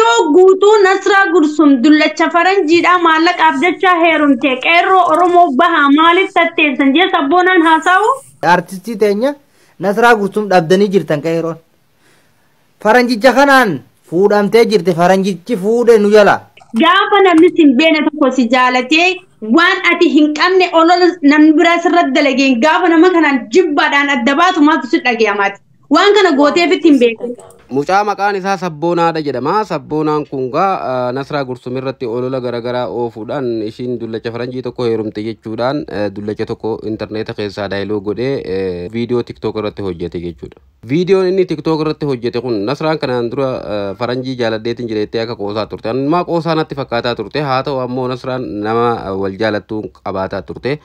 Viidiyoo guutuu Nasraa Gursum dullacha faranjiidhaa maallaqaaf jecha heerumte qeerroo Oromoo bahaa maaliif tatteessan jee sabboonaan haasa'u? Artistii teenya Nasraa Gursum dhabdanii jirtan qeerroon. Faranjicha kanaan fuudhamtee jirti, faranjichi fuudhe nu jala. Gaafa namni sin beene tokko si jaalatee waan ati hin qabne olola namni biraa sirratti dalageen gaafa nama kanaan jibbaadhaan adda baatu maaltu si dhagayamaati? Waan kana gooteefitti hin beeku. Mucaa maqaan isaa Sabboonaadha jedhama. Sabboonaan kun gaa Nasraa Gursum irratti olola garaagaraa oofuudhaan ishiin dullacha faranjii tokko heerumte jechuudhaan dullacha tokko intarneeta keessaa daayiloo godhee viidiyoo TikTok irratti hojjete jechuudha. Viidiyoon inni TikTok irratti hojjete kun Nasraan kanaan dura faranjii jaaladheetiin jireettee akka qoosaa turte. Ammaa qoosaa natti fakkaataa turte. Haa ta'u ammoo Nasraan nama wal jaalattuun qabaataa turte.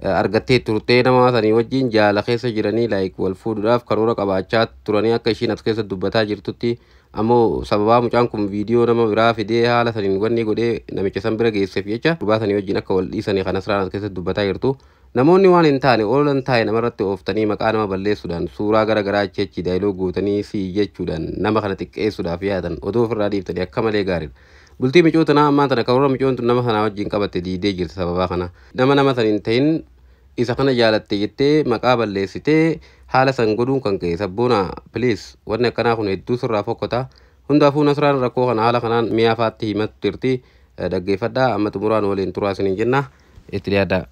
Argattee turtee nama sanii wajjin jaala keessa jiranii like wal fuudhuudhaaf karoora qabaachaa turanii akka ishiin as keessa dubbataa jirtutti ammoo sababaa mucaan kun viidiyoo nama biraa fidee haala saniin wanni godhee namicha san bira geesseef jecha gurbaa sanii wajjin akka wal dhiisanii kan Nasraan as keessa dubbataa jirtu. Namoonni waan hin taane oola hin taane namarratti ooftanii maqaa nama balleessuudhaan suuraa gara garaa achi achi daayiloo gootanii si jechuudhaan nama kana xiqqeessuudhaaf yaatan odoo ofirraa dhiiftanii akka malee gaariidha. Bultii micoota naa ammaan tana karoora micoon tun nama sanaa wajjin qabatte diidee jirti sababaa kana. Nama nama san hin ta'in isa kana jaalatte jettee maqaa balleessitee haala san godhuun kan ka'e sabboona please wanni akkanaa kun hedduu sirraa fokkota. Hundaafuu Nasraan rakkoo kana haala kanaan mi'a faatti himattu jirti. Dhaggeeffadhaa amma xumuraan waliin turaa isiniin jenna. Itti dhiyaadhaa.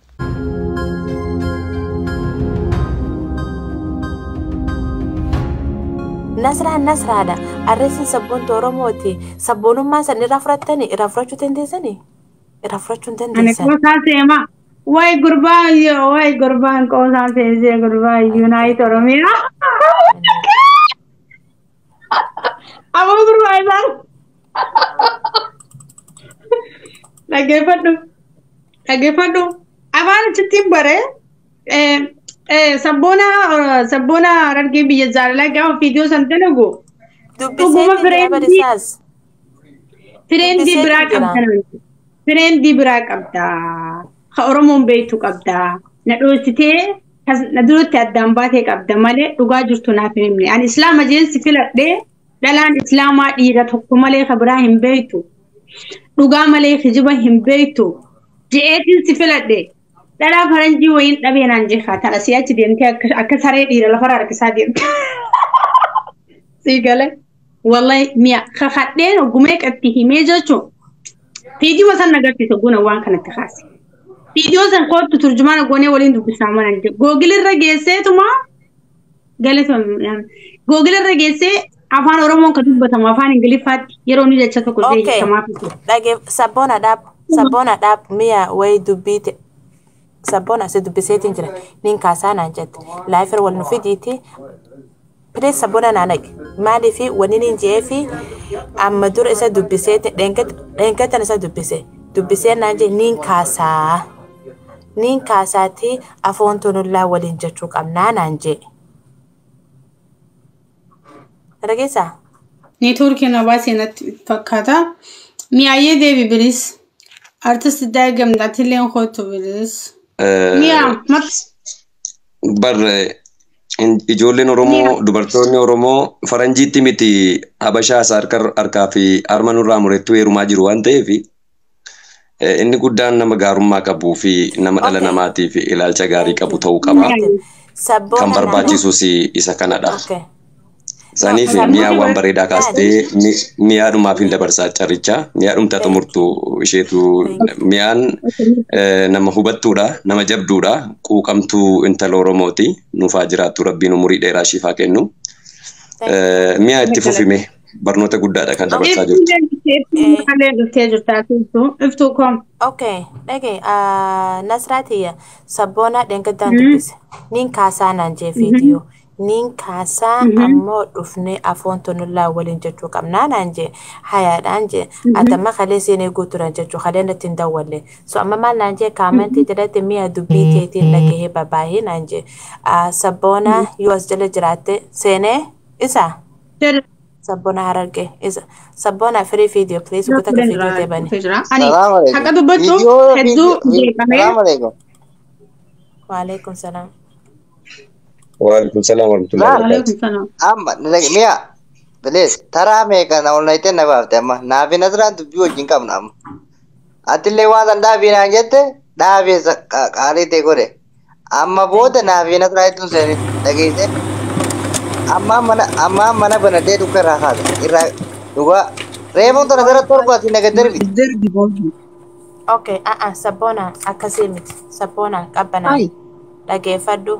Nasraan Nasraadha. Arreessin sabboontu Oromooti. Sabboonummaa san irraa fudhattanii irraa fudhachuu dandeessanii? Irraa fudhachuu hin Ani dandeessan. qoosaa seema. Wayi gurbaa wayi gurbaan qoosaa seesee gurbaa Yuunaayit Oromiyaa. Aboo gurbaa isaan. Dhaggeeffadhu. Dhaggeeffadhu. Afaan achitti bare sabboona sabboona Harargee biyya jaalalaa gaafa viidiyoo san dalagu dhuguma Dubbiseetiin jira barisaas. Fireendii biraa Dubbiseetiin jira. qabda. Fireendii biraa qabda. Ka Oromoon beektu qabda. Na dhoositee na duratti addaan baatee qabda malee dhugaa jirtu naaf hin himne. Ani Islaama jeensi filadhee dhalaan Islaamaa dhiira tokko malee ka biraa hin beektu. Dhugaa malee kijiba hin beektu. Je'eetiin si filadhe. Dhalaa faranjii wayiin dhabee naan jecha tana si'achi deemtee akka saree dhiira lafarra harkisaa deemte. Sii galee. Wallahi mi'a kakadheen ogumee qatti himee jechuun viidiyoo san agarsiisa guna waan kanatti kaase. Viidiyoo san kootu turjumaana goonee waliin dubbisaa mana jedhu. Googilirra geesseetuma googilirra geessee afaan Oromoon kan dubbatamu afaan Ingiliffaatti yeroo inni jecha tokko jee Okay. hiikamaa fi Dhagee sabboona dhaab sabboona dhaab mi'a wayi dubbiite. Sabboona si dubbiseetiin jira. Nin kaasaa naan jette. Laayifir wal nu fidiiti. Pilees sabboona naa naqi. Maaliifi wanni nin je'eefi amma dura isa dubbiseeti dheengattan isa dubbise. Dubbisee naan jee nin kaasaa. Nin kaasaati afoon tunullaa waliin jechuu qabnaa naan jee. Dhageessaa? Neetwoorkiin hawaasee natti fakkaata. Mi'aayyee deebi bilis. Artist Daagam Daatileen kootu bilis. Mi'a Bar ijoolleen Oromoo dubartoonni Oromoo faranjiitti miti habashaa isa harkaa fi harma nurraa murettuu heerumaa jiru waan ta'eef inni guddaan nama gaarummaa qabuu fi nama dhala Okay. namaatiif ilaalcha gaarii qabu ta'uu qaba. Kan Sabboona naa naqi. barbaachisus isa kanadha. Okay. Saniif mi'a waan bareedaa kaastee mi'aadhumaaf hin dabarsaa carricha. Mi'aadhumtaa xumurtu isheetu mi'aan nama hubattuudha, nama jabduudha, quuqamtuu intala Oromooti. Nuufaa jiraattu rabbiin umurii dheeraa ishiif haa kennu. Mi'a itti fufime barnoota guddaadha kan dabarsaa jirtu. Iftuu dhuftee jirta iftuu koom. Okay, dhagee Nasraatiyya sabboona dheengaddaan dubbise. Nin kaasaa naan jee viidiyoo. Nin kaasaa ammoo dhufnee afoon tunullaa waliin jechuu qabnaa naan jee hayaadhaan jee atamma kalee seenee guuturan jechuu kalee natti hin dawwalle. So amma maal naan jee kaamantii jalatti mi'a dubbii teetiin dhagahee babaahee naan jee sabboona yoo as jala jiraatte seenee isa sabboona Harargee isa sabboona firii viidiyoo please guutaa ka viidiyoo deebani. Ani Salaam alaikum. haqa dubbachuuf Viidiyoo hedduu viidiyoo jeeqamee salaam alaikum. Waalaikum salaam. Waalaikum salaam warahmatullahi Laal wabarakatuh. Waalaikum salaam. amma mi'a Bilis taraa meeqa na ol nayitee na baafte amma naafi Nasraan dubbii wajjin qabna amma. Atillee waan san dhaabii naan jette dhaabee qaalii ta'e godhe. Amma booda naafi Nasraa hedduun seeni dhageessee. Amma mana banadhee dhuka irraa kaasa. Irraa dhugaa. Reefuun tana gara torba asii naga darbi. Darbi booda. Okay, sabboona akkasii miti. Sabboona qabbanaa. Ai. Dhageeffadhu.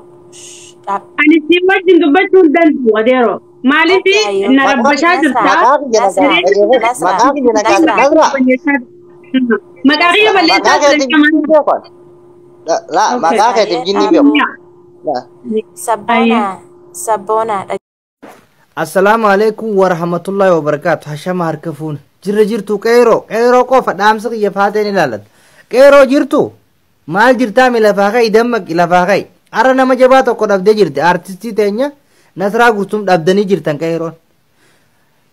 Ani si wajjin dubbachuu hin danda'u adeero. Maaliif na rabbashaa jirta? Maqaa kiyya na kaasa. Maqaa kiyya na kaasa. Nasraa. Maqaa kiyya balleessaa Maqaa keetiif jirta. jinni beeku. La maqaa keetiif jinni beeku. Sabboona sabboona. Assalaamu alaikum warahmatullahi wabarakatuh. Hashama harka fuune. Jirra jirtu qeeroo. Qeeroo qofa dhaamsa kiyya faateen ilaalladha. Qeeroo jirtu maal jirtaa mi lafaa ka'i dammaqi lafaa ka'i. Arra nama jabaa tokko dhabdee jirti. Artistii teenya Nasraa Guutum dhabdanii jirtan qeeroon.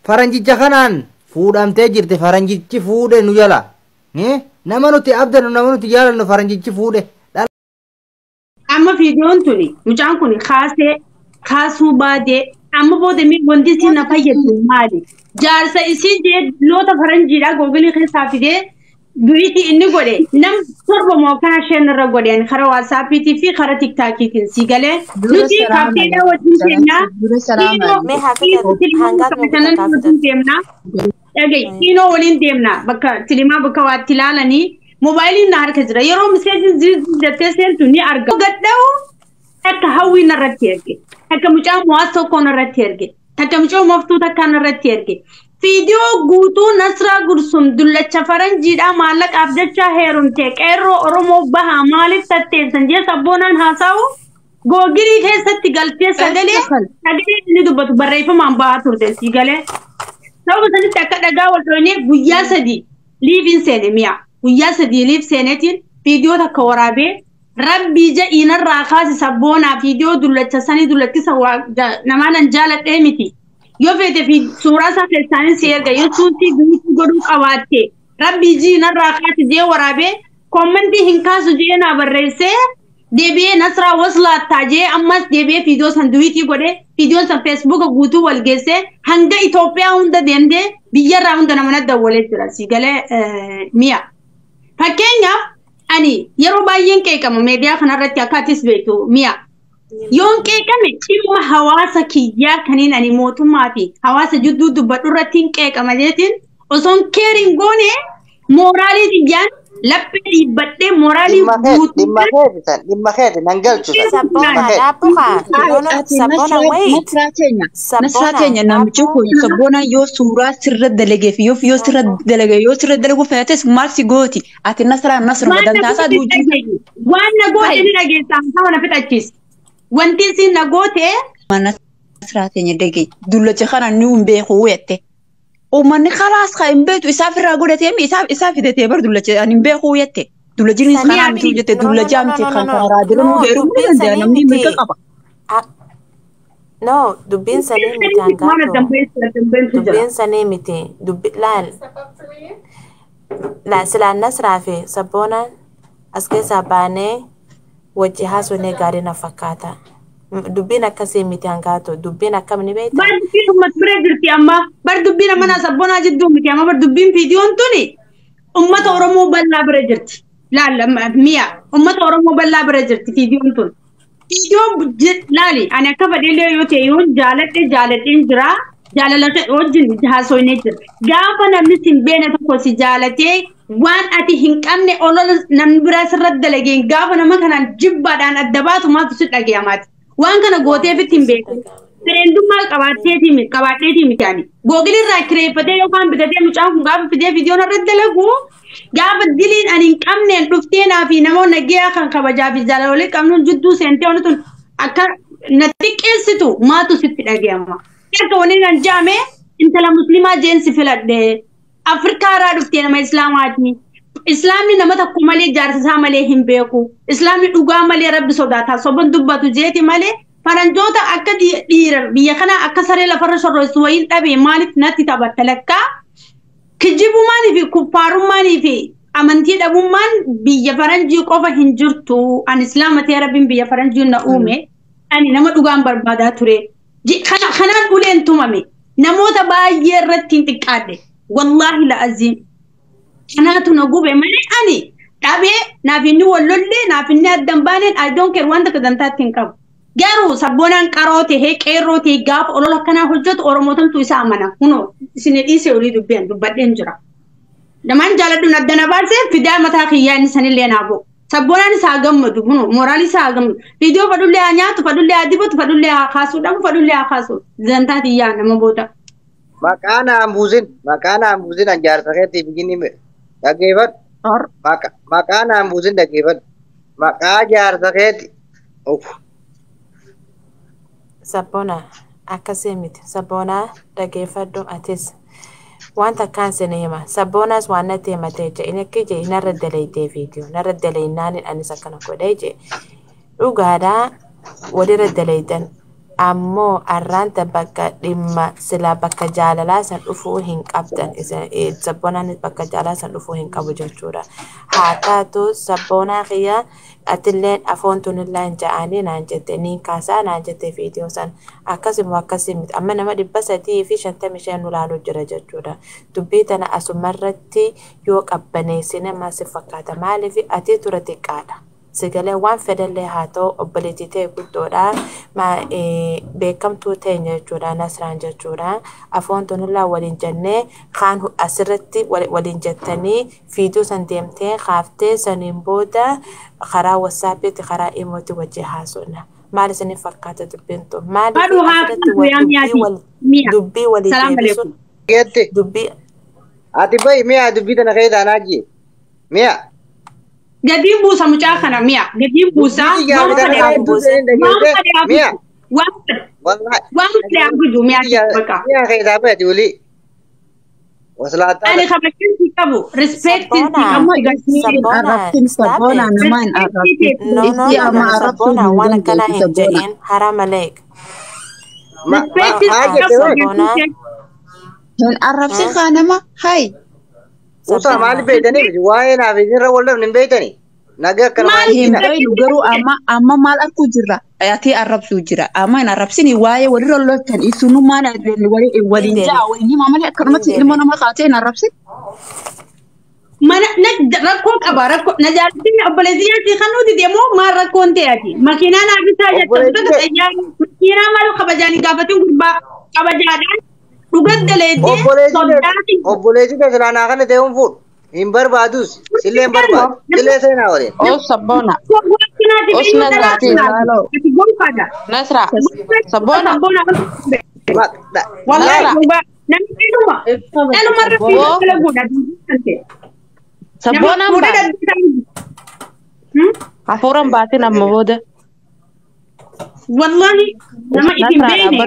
Faranjicha kanaan fuudhamtee jirti. Faranjichi fuudhe nu jala. Nama nuti abdannu nama nuti jaalannu faranjichi fuudhe. Amma viidiyoon tuni mucaan kun kaasee kaasuu baatee amma booda mi wanti isin na fayyadu maali? Jaarsa isii jee loota faranjiidhaa googilii keessaa fidee du'iitii inni godhe nam torba moo kana isheen irra godhe karaa waasaappiitii fi karaa tiktaakiitiin si galee nuti kaapteedhaa wajjin keenyaa wajjin deemnaa dhagaye kiinoo waliin deemnaa bakka tilimaa bakka waatti ilaalanii moobaayiliin na harka jira yeroo miseejiin jettee seentu ni arga. Gadha'u takka hawwii narratti erge takka mucaa mo'aas tokko narratti erge takka mucaa moftuu takka narratti erge. Fiidiyoo guutuu Nasraa Gursum dullacha faranjiidhaa maallaqaaf jecha heerumte qeerroo Oromoo bahaa maaliif tatteessan jee sabboonaan haasa'u googilii keessatti galtee sagalee sagalee inni dubbatu barreeffamaan bahaa turte si galee. Sababa sanitti akka dhagaa wal dhoonee guyyaa sadii liiviin seene mi'a. Guyyaa sadii liif seeneetiin fiidiyoo takka waraabee rabbii ja'iinarraa kaasi sabboonaa fiidiyoo dullacha sanii dullattisa namaanan jaaladhee miti. Yoo feete fi suuraa isaa keessaanin si erga yoo suutii guutuu godhuu qabaatte rabbii jiinarraa kaasi jee waraabee koommantii hin kaasu jee naa barreessee deebi'ee Nasraa waslaattaa jee ammas deebi'ee fiidiyoo san duwiitii godhee fiidiyoon san feesbuuka guutuu wal geessee hanga Itoophiyaa hunda deemtee biyyarraa hunda nama na dawwalee jira si galee mi'a. Fakkeenyaaf ani yeroo baay'een qeeqamu miidiyaa kanarratti akka atis beektu mi'a. Yoon qeeqame dhimma hawaasa kiyyaa kaniin ani mootummaa fi hawaasa jidduu dubbadhu irratti hin qeeqama jeetiin osoon keeriin goone mooraalii kiyyaan laphee dhiibbadhee mooraalii guutuu. Dhimma keeti san dhimma keeti nan galchu san. Sabboona dhaabbuka. Sabboona wait. Nasraa keenya namichi kun sabboona yoo suuraa sirra dalagee fi yoo sirra dalagee yoo sirra dalaguu feetes maal si gooti ati Nasraa Nasruma dantaasaa duuji. Waan na goote ni dhageessa hamma na fixachiisa. Wanti isin na goote. Nasraa keenya dhagee dullacha kana ni hin beeku jette. Uummanni khalaas kan hin beektu isaaf irraa godhatee isaaf fidatee bar dullacha ani hin beeku jette. Dullajiin kanaa miti jette dullacha miti kan karaa deemuu heerumuu ni danda'a namni mirga qaba. No, dubbiin sanii miti hangaatu. Dubbiin sanii miti. Dubbi laal. Laal silaan Nasraa fi sabboonaan as keessaa baanee wajji haasofnee gaarii na fakkaata. Dubbiin akkasii miti hangaatu. Dubbiin akkam ni beektaa? Bar dubbiin uummata bira jirti amma. Bar dubbiin amma sabboonaa jidduu miti amma bar dubbiin fiidiyoon tuni uummata Oromoo bal'aa bira jirti. Laal mi'a uummata Oromoo bal'aa bira jirti fiidiyoon tun. Fiidiyoon laali ani akka fedheellee yoo ta'e yoon jaaladhe jaaladheen jira. Jaalala wajjin haasofnee jira. Gaafa namni si hin beekne tokko si jaalatee waan ati hin qabne olola namni biraa sirratti dalageen gaafa nama kanaan jibbaadhaan adda baatu maaltu si dhagayamaati. Waan kana gooteefitti hin beeku. Fireendummaa qabaadheetii miti ani. Googilirraa kireeffatee yookaan bitatee mucaan kun gaafa fidee viidiyoon irratti dalagu gaafa diliin ani hin qabneen dhuftee naa fi namoonni nagayaa kan kabajaa fi jaalala walii qabnuun jidduu seentee wanti tun akka na xiqqeessitu maatu sitti dhagayama. Akka waliin kan jaame intala musliimaa jeensi filadhe. Afrikaa irraa dhuftee nama Islaamaati. Islaamni nama tokko malee jaarsa isaa malee hin beeku. Islaamni dhugaa malee rabbi sodaata. Soban dubbatu jeeti malee faranjoota akka dhiira biyya kana akka saree lafarra shorroessu wayiin dhabe maaliif natti taphatta lakkaa? Kijibummaanii fi kuffaarummaanii fi amantii dhabummaan biyya faranjii qofa hin jirtu. Ani Islaama ta'ee rabbiin biyya faranjii na uume. Ani nama dhugaan barbaadaa ture. Kanaan uleen tumame. Namoota baay'ee irratti hin xiqqaadhe. Wallaahi la'aziim. Kanaatu na gube malee ani dhabee naaf inni wallollee naaf inni addan baaneen I don't care wanta dantaatti hin qabu. Garuu sabboonaan qaroo tahee qeerroo tahee gaafa olola akkanaa hojjetu Oromootamtu isa amana. Kunoo isin dhiisee olii dubbeen dubbadheen jira. Namaan jaaladhuun addana baasee fidaa mataa kiyyaa inni sanillee naa bo'u. Sabboonaan isaa gammadu kunoo mooraalii isaa gammadu. Viidiyoo fadhullee haa nyaatu fadhullee haa dibatu fadhullee haa kaasuu dhabu fadhullee haa kaasu. Dantaa tiyyaa nama booda. Maqaa naan buusin maqaa naan buusin an jaarsa keetti bigini dhaggeeffadhu. Maqaa naan buusin dhaggeeffadhu. Maqaa jaarsa keetti. Sabboona akkasii miti. Sabboonaa dhaggeeffadhu atis. Wanta akkaan sin hima. Sabboonaas waan natti himatee jee. Inni akka jee narra dalaydee viidiyoo. Narra dalaynaan anis akkana godhee jee. Dhugaadhaa walirra dalaydan. Ammoo arraanta bakka dhimma silaa bakka jaalalaa san dhufuu hin qabdan. Sabboonaan bakka jaalalaa san dhufuu hin qabu jechuudha. Haa taatu sabboonaa kiyya atilleen afoon tunillee hin ja'anii naan jette niin kaasaa naan jette viidiyoo san akkasuma akkasii miti amma nama 355 nu laaluu jira jechuudha. Dubbii tana asumarratti yoo qabbaneessine maal si fakkaata maaliif ati tura xiqqaadha. Sigalee waan fedhallee haa ta'u obboleettii ta'e guddoodha. Beekamtuu teenya jechuudha Nasraan jechuudha. Afoon tunillaa waliin jennee kaan asirratti waliin jettanii viidiyoo san deemtee kaaftee saniin booda karaa wasaapiitti karaa imootti wajjin haasofna. Maal isiniif fakkaata dubbiin tun? Maaliif asirratti dubbii walii deebisuun dubbii. Ati bayi mi'a dubbii tana keessa anaa mi'a. Gadiin buusa mucaa kana mi'a. Gadiin buusa waan fedhe waan fedhe haguugu mi'a bakka. Mi'a keessaa baati olii. Ani kabajaan si qabu respectiin si qabu. Arrabsin sabboona nama hin arrabsin. No no no sabboona waan akkanaa hin jedhin hara malee. Respectiin si qabu. Hin arrabsin kaa nama hayi. Usaa maal beektanii waa'ee naaf isinirra wal dhabne hin beektanii. Nagaa akkana maal hin beeknu garuu amma maal arguu jirra ati arrabsuu jira amma hin arrabsini waa'ee walirra loltan isunummaan waliin ja'a waliin himaa malee akkanumatti ilmoo nama kaatee hin arrabsin. Mana rakkoo qaba rakkoo na jaalattiin obboleettii kan nuti deemu maal rakkoon ta'e ati makiinaa naaf isaa jettu tokko xayyaara makiinaa maal kabajaanii gaafatiin gurbaa kabajaadhaan dhugaddaleettee soddaatiin. Obboleettii keessaa naa kana ta'e hin fuudhu. Hin barbaadus sillee hin barbaadu sillee seenaa waliin. Oh sabboona. Os Nasraati. Nasra. Sabboona. Wallahi namni dhuma. Dhaluma irratti dalaguudha. Sabboonaan baate. Hafuuraan baatin amma booda. Wallahi nama isin beekne.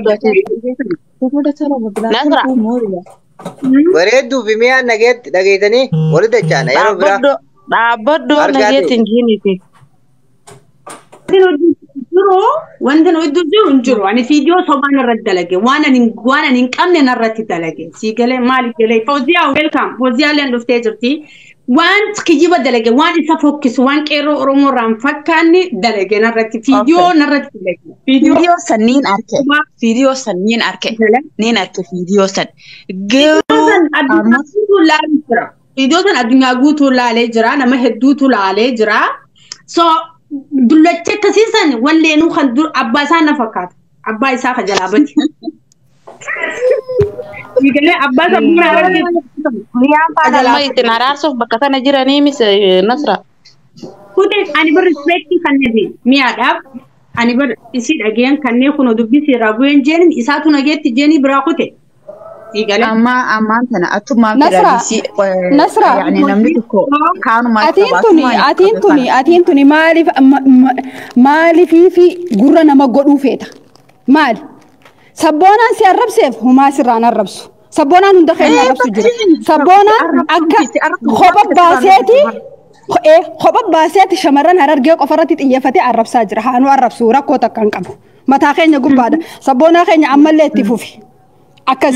Nasra. Bareedduu fi mi'aan nageetti dhageessanii walitti dachaana yeroo biraa. Dhaabbadhu nageetti hin jiiniti. Wanti nu iddoo jiru hin jiru. Ani viidiyoo sobaan irratti dalage. Waan ani hin qabne narratti dalage. Sii galee maali galee. Fawziyaa welcome. Fawziyaa illee dhuftee jirti. Waan kijiba dalage waan isa fokkisu waan qeerroo Oromoo irraa hin fakkaanne dalage narratti. Viidiyoo narratti dalage. Viidiyoo san niin arke. Viidiyoo san niin arke. Niin arke viidiyoo san. Garuu addunyaa guutuu laalee jira. Viidiyoo san addunyaa guutuu laalee jira. Nama hedduutu laalee jira. So dullacha akkasii san walleenuu kan dur abbaa isaa na fakkaata. Abbaa isaa ka jalaa bate. Galee abbaa isaa buna argee. Mi'aan faana amma ittiin araarsuuf bakka sana jiranii mis Nasra. Kute ani bar respectii kanneen mi'aadhaaf ani bar isii dhageen kanneen kun dubbisii irraa bu'een jeen isaatu nageetti jeenii biraa kute. Amma ammaan tana atummaa firaadisii Nasra namni tokko kaanuma atiin tuni maaliif maaliifi gurra nama godhuu feeta maali sabboonaan si arrabseef humaa sirraan arrabsu sabboonaan hunda keenya arrabsu jira sabboonaan akka kopha baaseeti kopha baaseeti shamarran harargee qofarratti xiyyeeffatee arrabsaa jira haanuu arrabsu rakkoo takka hin qabu mataa keenya gubbaadha sabboonaa keenya ammallee itti fufi. Akkas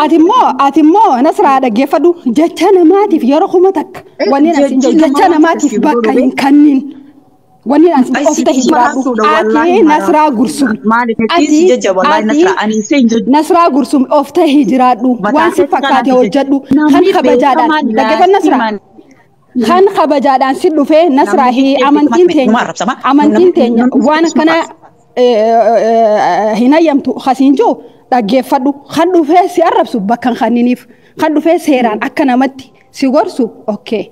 ati immoo Nasraa dhaggeeffadhu jecha namaatiif yeroo kuma takka wanni asiin jiru jecha namaatiif bakka hin kennin. Wanni an of tahi jiraadhu. Ati Nasraa Gursum. Ati Nasraa Gursum of tahi jiraadhu. Waan si fakkaate hojjedhu. Kan kabajaadhaan dhaggeeffan Nasraa. Kan kabajaadhaan si dhufee Nasraa amantiin teenya amantiin teenya waan akkana hin hayyamtu hasiin jiru dhaggeeffadhu. Kan dhufee si arrabsu bakka hin kanniniif. Kan dhufee seeraan akka namatti si gorsu okkee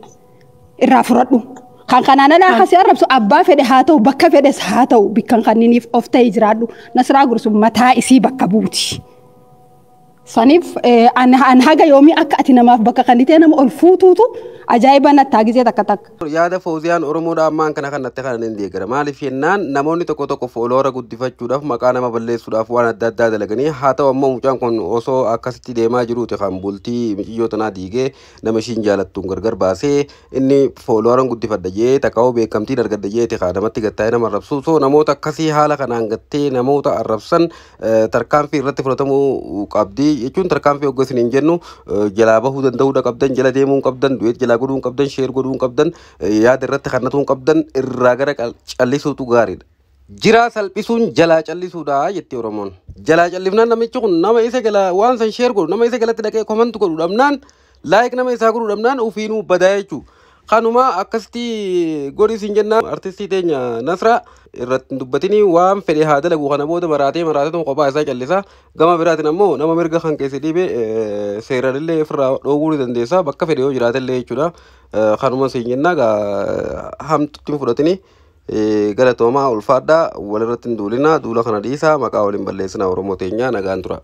irraa fudhadhu. Kan kanaan alaa kasi arrabsu abbaa fedhe haa ta'u bakka fedhes haa ta'u bikkan kanniniif of ta'e jiraadhu. Nasraa Gursum mataa isii bakka buuti. Saniif an haga yoomii akka ati namaaf bakka kannitee nama ol fuutuutu ajaa'iba natti gisee takka takka. Yaada Fooziyaan Oromoodha ammaan kana kanatti kan hin deeggara. Maaliif jennaan namoonni tokko tokko fooloora guddifachuudhaaf maqaa nama balleessuudhaaf waan adda addaa dalaganii haa ta'u ammoo mucaan kun osoo akkasitti deemaa jiruuti kan bultii miiciyyoo tanaa diigee nama ishiin jaalattuun gargar baasee inni foolooran guddifadha jee takkaa'uu beekamtiin argadha jeeti kaa namatti gattaa'ee nama arrabsu. So namoota akkasii haala kanaan gattee namoota arrabsan tarkaanfii irratti fudhatamuu qabdi jechuun tarkaanfii hogga isiniin jennu jalaa bahuu danda'uudha qabdan, jala deemuu qabdan, du'eet jalaa godhuu qabdan, sheer godhuu qabdan, yaada irratti kannatuun qabdan irraa gara callisuutu gaariidha. Jiraa salphisuun jalaa callisuudha jetti Oromoon. Jalaa callifnaan namichi kun nama isa jala waan san sheer godhu, nama isa jalatti dhaqee komantu godhu dhabnaan, laayik nama isaa godhu dhabnaan ofiinuu badaa jechuudha. Kanuma akkasitti godhi isin jennaan artistii teenya Nasraa irratti hin dubbatinii waan fedhe haa dalagu kana booda maraatee maraatee kophaa isaa callisa. Gama biraatiin ammoo nama mirga kan keessa dhiibe seeraan ofirraa dhoowwuu ni dandeessa bakka fedhe yoo jiraatellee jechuudha. Kanuma isin jennaa hamtutti hin fudhatini galatoomaa ulfaadhaa walirratti hin duulinaa duula kana dhiisaa maqaa waliin balleessinaa Oromoo teenyaa nagaan tura.